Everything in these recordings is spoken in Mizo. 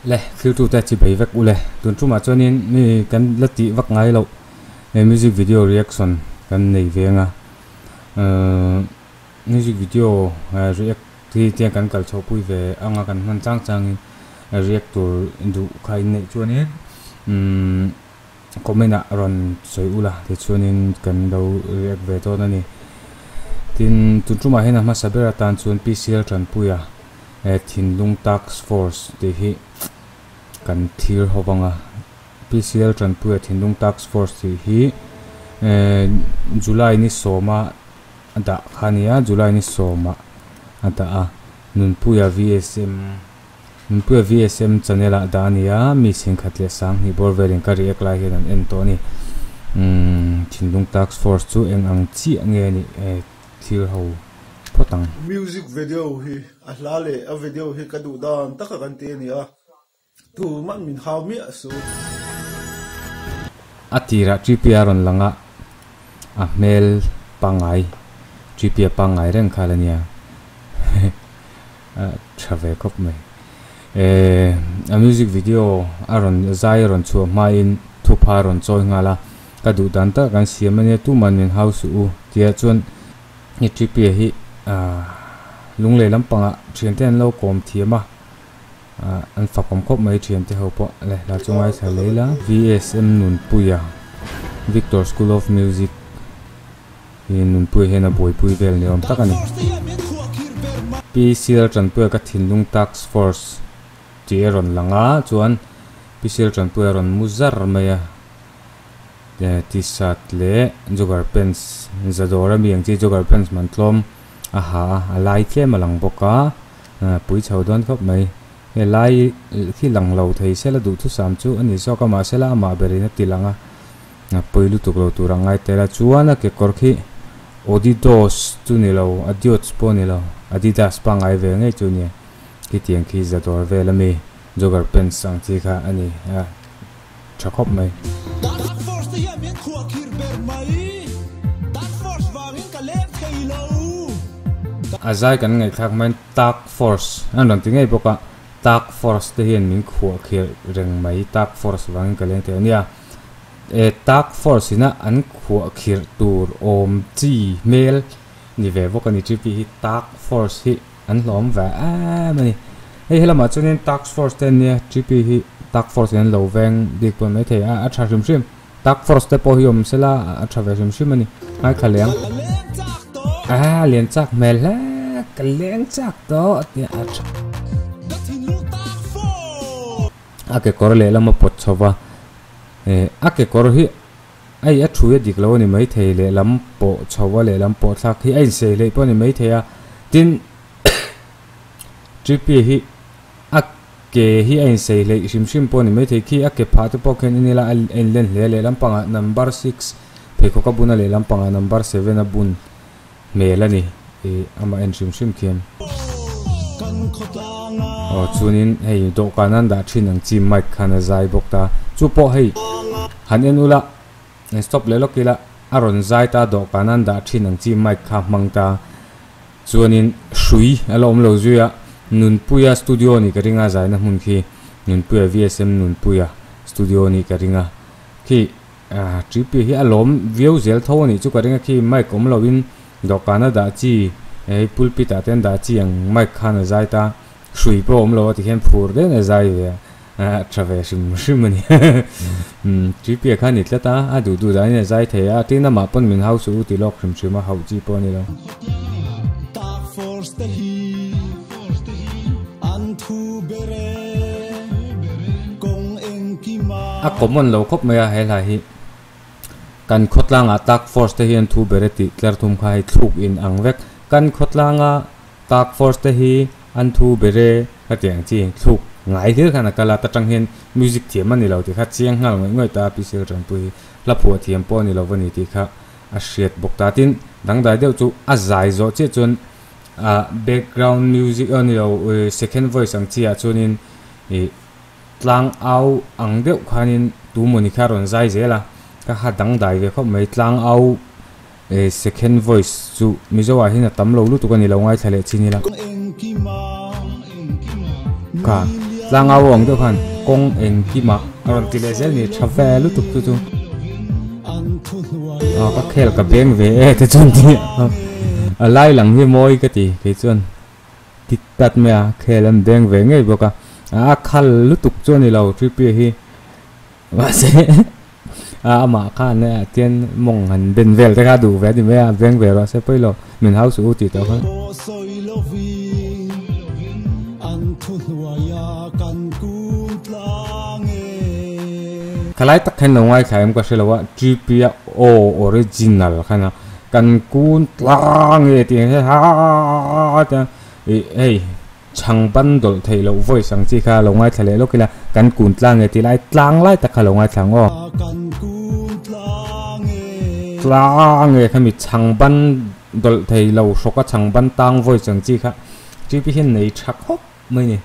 Le thiltute chi bei vek ule tun tumah chuanin mi kan la tih vak ngai loh he music video reaction kan nei ve anga ahh music video react hi tiang kan kal chhoh pui ve anga kan hman chang changin react tur duh kha in neih chuanin umm comment ah rawn sawi ula tichuanin kan lo react ve dawn a ni tin tun tumah hian a hmasa ber atan chuan P_C_L Tanpuia He thinlung task force tih hi kan thlir ho vang a, PCL Tanpuia thinlung task force tih hi July ni sawma a dah kha a ni a, July ni sawmah a dah a, Nunpuia VSM Nunpuia VSM channel ah dah a ni a, mi singkhat leh sanghnih bawr velin ka react lai hian an en tawh a ni. Umm thinlung task force chu eng ang chiah nge a nih thlir ho phawt ang. Music video hi a hla leh a video hi ka duh dan taka kan ti a ni a, tumah min hau miah su. A tirah Tripia a rawn lang a, a hmel pangngai, Tripia pangngai reng kha la nia, a tha ve khawp mai. Ehh a music video a rawn zai a rawn chhuah hmain thupha a rawn chawi nghal a, ka duh dan tak kan siam a nia tuman min hau suh u tia chuan He Tripia hi ahh lunglei lampangah thiante an lo kawm thiam a, ahh an fakawm khawp mai thiante ho pawh le hla chu ngaithla leh ila. VSM Nunpuia, Victor School of Music hi Nunpuia hian a buaipui vel ni awm tak a ni. Pi Sial Tanpuia ka thinlung Task Force tih a rawn lang a, chuan Pi Sial Tanpuia a rawn mu zar mai a. T-shirt leh jogger pants zadawr ami ang chi jogger pants man tlawm a ha a a lai tlem a lang bawk a pui chho dawn khawp mai he lai khi lang lo thei sela duhthusam chu a ni zawk a mahsela amah berin a ti lang a pui lutuk lo tur a ngai tel a chuan a kekawr khi Adidas chu ni lo Adiots pawh a ni lo Adidas pangngai ve ngei chu a nia khitiang khi zadawr vel ami jogger pants ang chi kha a ni a. Tha khawp mai. Dark Force te hian min khuah khir ber mai. Dark Force vangin ka leng thei lo. A zai kan ngaihthlak hmain Dark Force an rawn ti ngei bawk a, Dark Force te hian min khuah khir reng mai, Dark Force vangin ka leng thei a nia. E Dark Force ina an khuah khirh tur awm chi hmel ni ve bawk a ni TP hi Dark Force hi An hlawm ve em a ni. Hei helamah chuanin task force te an nia, TP hi task force in an lo veng bik pawh maithei a, a tha hrim hrim. Task force te pawh hi awm sela a tha ve hrim hrim a ni. Ngaithla leng. A lian chak hmel hle, ka leng chak tawh a tia a tha. A kekawr lehlam a pawt chho va, a kekawr hi Hei a thu hi a dik lo a ni maithei lehlam pawh chho a lehlam pawh thlak hi a insei hleih pawh a ni maithei a tin TP hi a ke hi a insei hleih hrim hrim pawh a ni maithei khi a ke phah te pawh khian en ila a inlen hle a lehlam pangah number six pheikhawk a bun a lehlam pangah number seven a bun hmel a ni ih amah en hrim hrim khian aw chuanin hei dawhkan an dah thin ang chi mic khan a zai bawk ta chu pawh hei han en ula en stop leh lawk ila a rawn zai ta dawhkan an dah thin ang chi mic kha hmang ta chuanin hrui a la awm lo zui a Nunpuia studio a nih ka ring a zaina hmun khi Nunpuia V_S_M Nunpuia studio a nih ka ring a khi. Ah TP hi a lawm viau zel tho a nih chu ka ring a khi mic awm lo in dawhkan a dah chi hei pulpit ah te an dah chi ang mic khan a zai ta hrui pawh awm lo a tikhian phur deuhin a zai ve a a tha ve hrim hrim a ni umm TP ah khan a ni tlat a a duh duh danin a zai thei a tin amah pawn min hau suh u ti lawk hrim hrim a hauh chi pawh a ni lo. A common lo khawp mai a he hla hi kan khawtlangah task force te hi an thu ber e tih tlar thum kha hei thluk in ang vek kan khawtlanga task force te hi an thu ber e ka tih ang chi thluk ngai hlir khan a kal a ta tang hian music thiam a ni lo tih kha chiang nghal ngawih ngawih ta a P_C_L Tanpui hi hla phuah thiam pawh a ni lo va ni tih kha a hriat bawk ta tin dangdai deuh chu a zai zawh chiah chuan ah background music a ni lo second voice ang chi ah chuanin ih tlang au ang deuh khanin tu mawni kha a rawn zai zel a ka ha dangdai ve khawp mai tlang au eh second voice chu mizo ah hian a tam lo lutuk a ni lo ngaithla leh chin ila ka. Tlangau ang deuh khan kawng engkimah a rawn ti leh zel ni tha ve lutuk chu chu aw ka khel ka beng ve e te chuan ti a lai lang hi mawi ka ti kei chuan tik tat mai a khel an beng ve ngei bawk a a khal lutuk chu a ni lo Tripia hi mahse a amah khan tian mawng han ben vel te kha duh ve a ni mai a beng ve rawh se pawi lo min hau suh u tih tawh khan. Khalai tak khan lo ngaithla em ka hre lo a, Tripia aw original khan a kan kun tlang e tih ang hian haa tia ih hei chhang ban dawlh theih loh voice ang chi kha lo ngaithla leh lawk ila kan kun tlang e tih lai tlang lai tak kha lo ngaithla ang aw. Tlang e khami chhang ban dawlh thei lo hrawk a chhang ban tang voice ang chi kha Tripia hian nei tha khawp mai ni.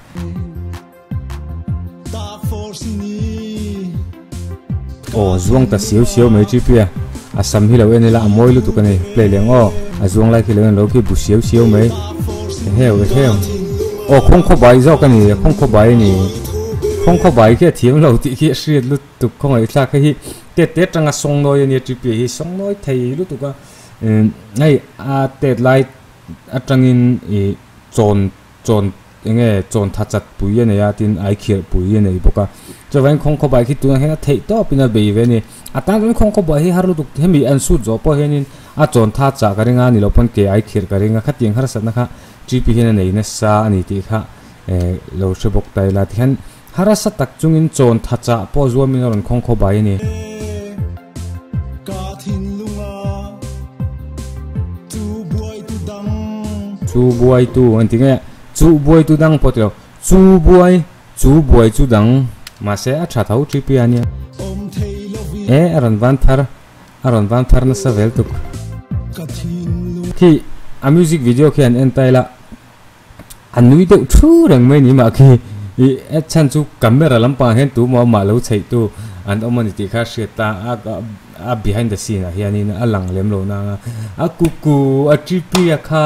Aw zuang ta siau siau mai Tripia a sam hi lo en ila a mawi lutuk a ni play leh ang aw a zuang lai khi lo en lo khi bu siau siau mai eheu eheu aw khawng khaw bai zawk a ni khawng khaw bai a ni khawng khaw bai khi a thiam lo tih khi a hriat lutuk khawngaihthlak hei hi tet te atanga sawngnawi a nia Tripia hi sawngnawi thei lutuk a hei a tet lai atangin ih chawn chawn enge chawn tha chat pui a nei a tin ai khirh pui a nei bawk a chuvangin khawng khawbai khi tunah hian a theih tawp in a bei ve a ni a tan chuan khawng khawbai hi har lutuk hemi an sut zawh pawh hianin a chawn tha chah ka ring a ni loh pawn ke ai khirh ka ring a khatiang harsatna kha G P hian a nei nasa a ni tih kha eh lo hre bawk ta ila tihian harasa tak chungin chawn tha chah pawh zuamin a rawn khawng khawbai a ni. Chu buai tu an ti nge chu buai tu dang pawh ti lo chu buai chu buai chu dang mahse a tha tho T P a nia e a rawn van thar a rawn van thar nasa vel tuk khi a music video khi an en ta ila a nui deuh thu reng mai ni mah khi ih a chhan chu camera lampangah hian tumah amah lo chheih tu an awm a ni tih kha a hriat ta a a behind the scene ah hianin a lang lem lo nang a a kuku a tripi a kha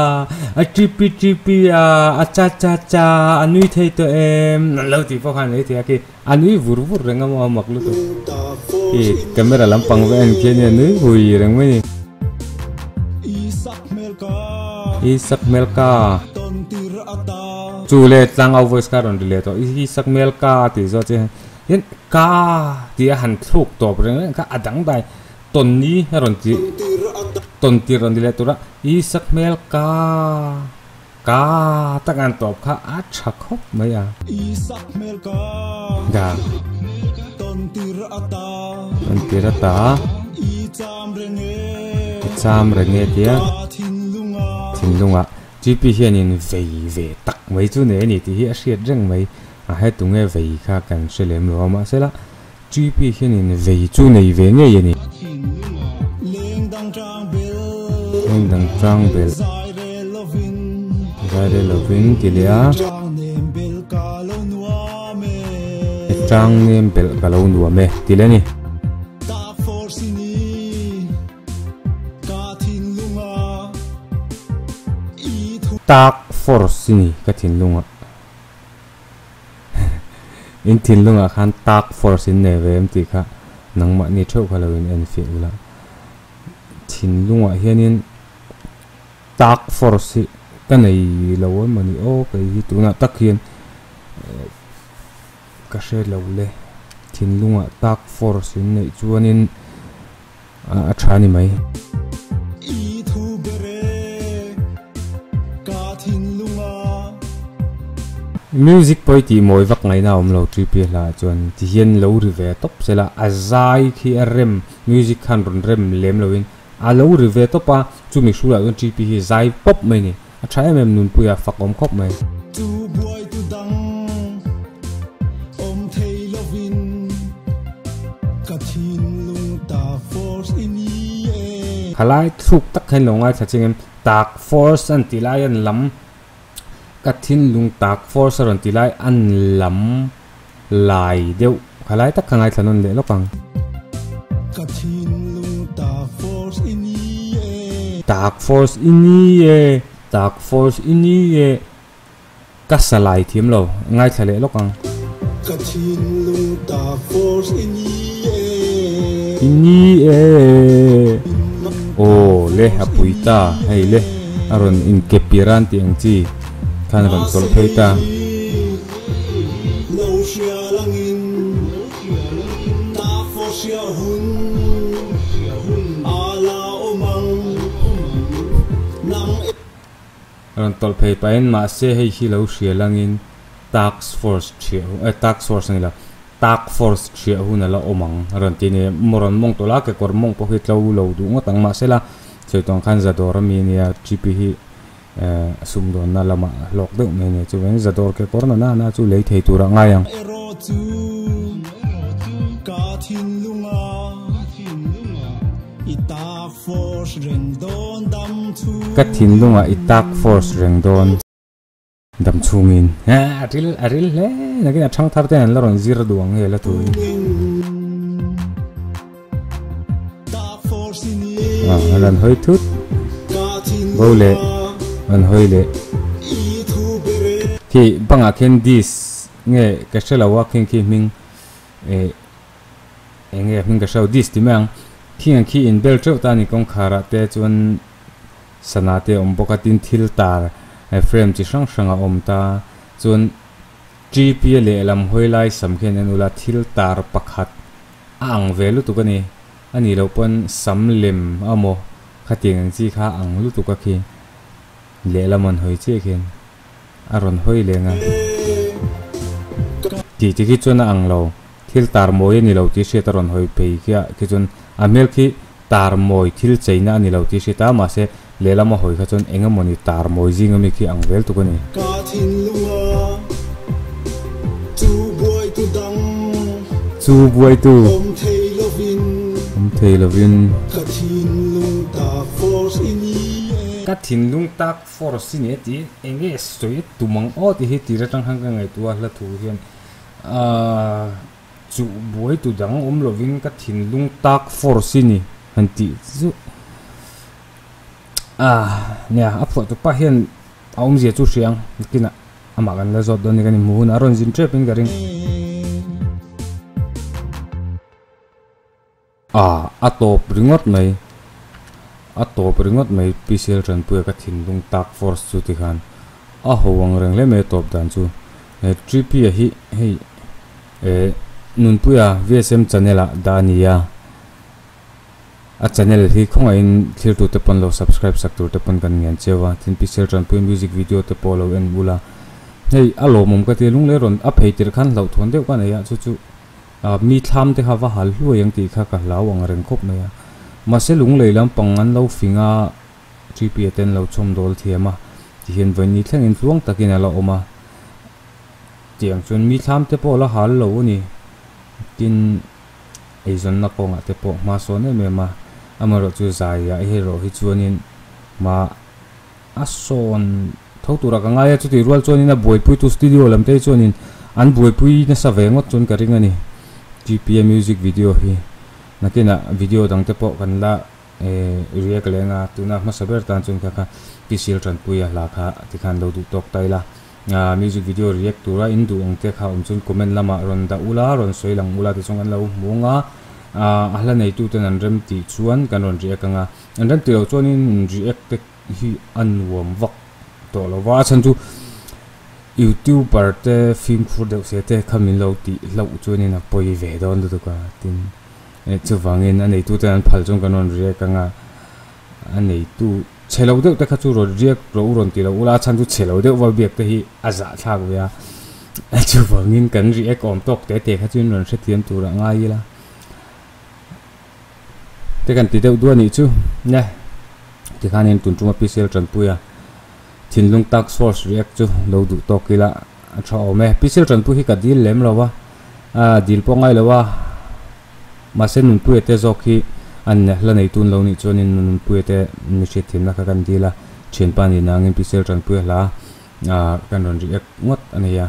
a tripi tripi a a cha cha cha a nui thei tawh em an lo tih pawh khan a ni thei a khi a nui vur vur reng a maw a mak lutuk khi camera lampang va en khian a nui hui reng mai a ni. I sak hmel ka chu le tlangau voice kha rawn ri leh tawh i sak hmel ka tih zawh che hian ka tih a han thluk tawp reng reng kha a dang dai tawn ni a rawn ti tawn tir rawn ti leh tur a i sak hmel ka ka tak an tawp kha a tha khawp mai a ga tawn tir ata i cham reng e tia thinlungah G P hianin vei ve tak mai chu nei a ni tih hi a hriat reng mai a he tunge vei kha kan hre lem lo a mahsela G P hianin vei chu nei ve ngei a ni. Leng dang tang bel zai rel lovin ti leh a tang nem belh ka lo nuam e ti leh a ni. Tak force i ni ka thinlungah in thinlungah khan tak force in nei ve em tih kha nangmahni theuh kha lo in enfiah ula thinlungah hianin tak force hi ka nei lo em a ni aw kei hi tunah tak hian ka hre lo le thinlungah tak force in neih chuanin a tha ni mai. I thu ber e, ka thinlunga. Music pawi tih mawi vak ngaihna a awm lo T P hla ah chuan ti hian lo ri ve tawp sela a zai khi a rem music khan rawn rem lem lo in a lo ri ve tawp a chumi hrulah chuan T P hi zai pawp mai ni a tha em em nunpui a fak awm khawp mai. Chu buaitu dang awm thei lovin ka thinlung tak force i ni e. Khalai thluk tak kha in lo ngaithla ching em tak force an tih lai an lam ka thinlung tak force a rawn tih lai an lam lai deuh khalai tak kha ngaithla nawn leh lawk ang. Ka thinlung tak force i ni e. Tak force i ni e. Tak force i ni e. Ka sa lai thiam lo, ngaithla leh lawk ang. Ka thinlung tak force i ni e. I ni e. Aw le a pui ta hei le a rawn inke piran tih ang chi khan a rawn tawlh phei ta. Rawn tawlh phei pahin mahse hei hi lo hria langin task force thiah hun eh task force a ni lo tak force thiah hun a la awm ang a rawn ti a ni. Maw rawn mawng tawlh a kekawr mawng pawh hi tlo lo duh ngawt ang mahsela sawi tawng khan zadawr ami a nia G_P hi eh sumdawnna lamah hlawk deuh mai a ni chuvangin zadawr kekawr na nana chu lei thei turah ngai ang. Erawh chu ka thinlunga i tak force reng dawn dam chhung. Ka thinlungah i tak force reng dawn dam chhungin. A ril a ril hle nakin a thang thar ten an la rawn zir duh ang hei la thu hi. A rawn hawi thut bo leh rawn hawi leh khi bangah khian dish nge ka hre lo a khing khi hming eh. Eng nge hming ka hre lo dish ti mai ang. Khing ang khi in bel teuh ta a ni kawngkhar ah te chuan sana te a awm bawk a tin thil tar frame chi hrang hrang a awm ta chuan T_P a lehlam hawi lai sam khian en ula thil tar pakhat a ang ve lutuk a ni a nih loh pawn sam lem a maw khatiang ang chi kha a ang lutuk a khi lehlam an hawi chiah khian a rawn hawi leng a tih te khi chuan a ang lo. Thil tar mawi a ni lo tih hriat a rawn hawi phei khi ah khi chuan a hmel khi tar mawi thil cheina a ni lo tih hriat a, mahse lehlam a hawi kha chuan eng emawni tar mawi zing ami khi ang vel tuk a ni. Ka thinlunga chu buaitu dang. Chu buaitu. Awm thei lovin. Awm thei lovin. Ka thinlung tak force i ni e. Ka thinlung tak force i ni e tih eng nge sawi tum ang aw tih hi tir atang khan ka ngaihtuah a hla thu hian. Ahh chuh buai tu dang awm lovin ka thinlung tak force i ni han tih chu ahh nia a phuah tu pa hian a awmzia chu hria ang nakinah amah kan la zawt dawn a ni kan inhmuh hunah a rawn zin tep in ka ring. A, a tawp ringawt mai. A tawp ringawt mai PCL Tanpuia ka thinlung tak force chu tikhan a ho ang reng hle mai a tawp dan chu. He Trippy-a hi hei eh Nunpuia VSM channel ah dah a ni a, a channel hi khawngaihin thlirtu te pawn lo subscribe sak tur te pawn kan ngen cheu a, tin PCL Tanpuia music video te pawh lo en ula. Hei a lawmawm ka ti a, lunglei rawn a phei tirh khan hlauhthawn deuh ka nei a, chu chu. Mi thlam te kha va hal hluai ang tih kha ka hlau ang reng khawp mai a. Mahse lunglei lampang an lo fing a, Tripi te an lo chhawm dawl thiam a, tihian vawiin ni thlengin tluang takin a la awm a. Tiang chuan mi thlam te pawh a la hal lo a ni. Tin, eizawnna kawngah te pawh hma sawn em em a, amaherawh chu zaiah erawh hi chuanin hma A sawn tho turah ka ngai a, chutih rual chuanin a buaipuitu studio lam te hi chuanin an buaipui nasa ve ngawt chuan ka ring a ni. G_P_A music video hi nakinah video dang te pawh kan la react leh anga tuna hmasa ber tan chuan kha kha P_C_L Tanpuia hla kha tikhan lo duh tawk ta ila. Music video react tura in duh ang te kha awm chuan comment lamah rawn dah ula, rawn sawi lang ula tichuan kan lo hmu anga a hla neitu ten an rem tih chuan kan rawn react anga an rem tih loh chuanin react te hi a nuam vak tawh lo va, a chhan chu youtuber te fimkhur deuh se te kha min lo tih hlauh chuanin a pawi ve dawn lutuk a tin chuvangin a neitu ten an phal chuan kan rawn riak anga a neitu chhe lo deuh te kha chu rawn riak rawh u rawn ti lo ula a chhan chu chhe lo deuh va biak te hi a zahthlak ve a chuvangin kan riak awm tawk te te kha chuan rawn hrethiam tur a ngai ila. Te kan ti deuh duah anih chu ne tikhanin tun tuma P_C_L Tanpuia thinlung tak source react chu lo duh tawk ila a tha awm e. P_C_L Tanpui hi ka dil lem lo a, dil pawh ngai lo a, mahse Nunpuia te zawk hi an hla neitu an lo nih chuanin Nunpuia te mi hriatthiamna kha kan dil a, thianpa ni nangin P_C_L Tanpuia hla kan rawn react ngawt a ni a,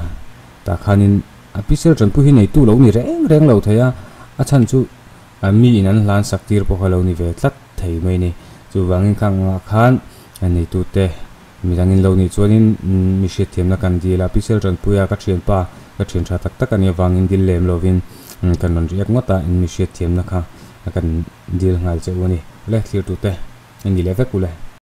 tah khanin a P_C_L Tanpui hi neitu lo ni reng reng lo thei a, a chhan chu. A mi in an hlan sak tir pawh kha lo ni ve tlat thei mai ni. Chuvangin khang angah khan a neitute midangin lo nih chuanin mi hriatthiamna kan dil a. Pisel Tanpuia ka thianpa Ka thian tha tak tak a nih avangin dil lem lovin kan rawn riak ngawt a, in mi hriatthiamna kha kan dil nghal che u a ni. Le thlir tute, in ni leh vek u le.